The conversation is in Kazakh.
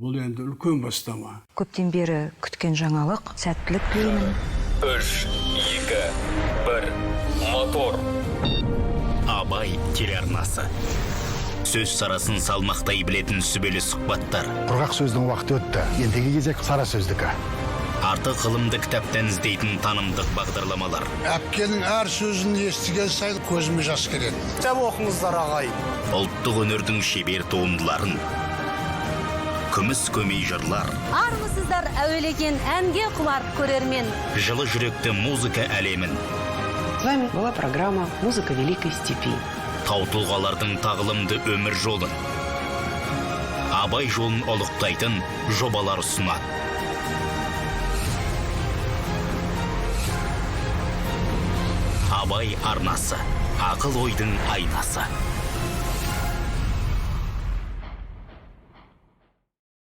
Бұл енді үлкен бастама. Көптен бері күткен жаңалық, сәттілік тілеймін. 3, 2, 1, мотор. Абай телеарнасы. Сөз сарасын салмақтай білетін сүбелі сұхбаттар. Құрғақ сөздің уақыты өтті. Ендігі кезек сара сөздікі. Артық ғылымды кітаптан іздейтін танымдық бағдарламалар. Әпкенің әр сөзін естіген сайын көзіме жас келеді. Кітап оқыңыздар, ағайын. Ұлттық өнердің шебер туындыларын. Күміс көмей жырлар. Армысыздар, әуелеген әнге құмар көрермен. Жылы жүректі музыка әлемін. С вами была программа «Музыка Великой Степи». Тау тұлғалардың тағылымды өмір жолын. Абай жолын ұлықтайтын жобалар ұсынады. Абай арнасы. Ақыл ойдың айнасы.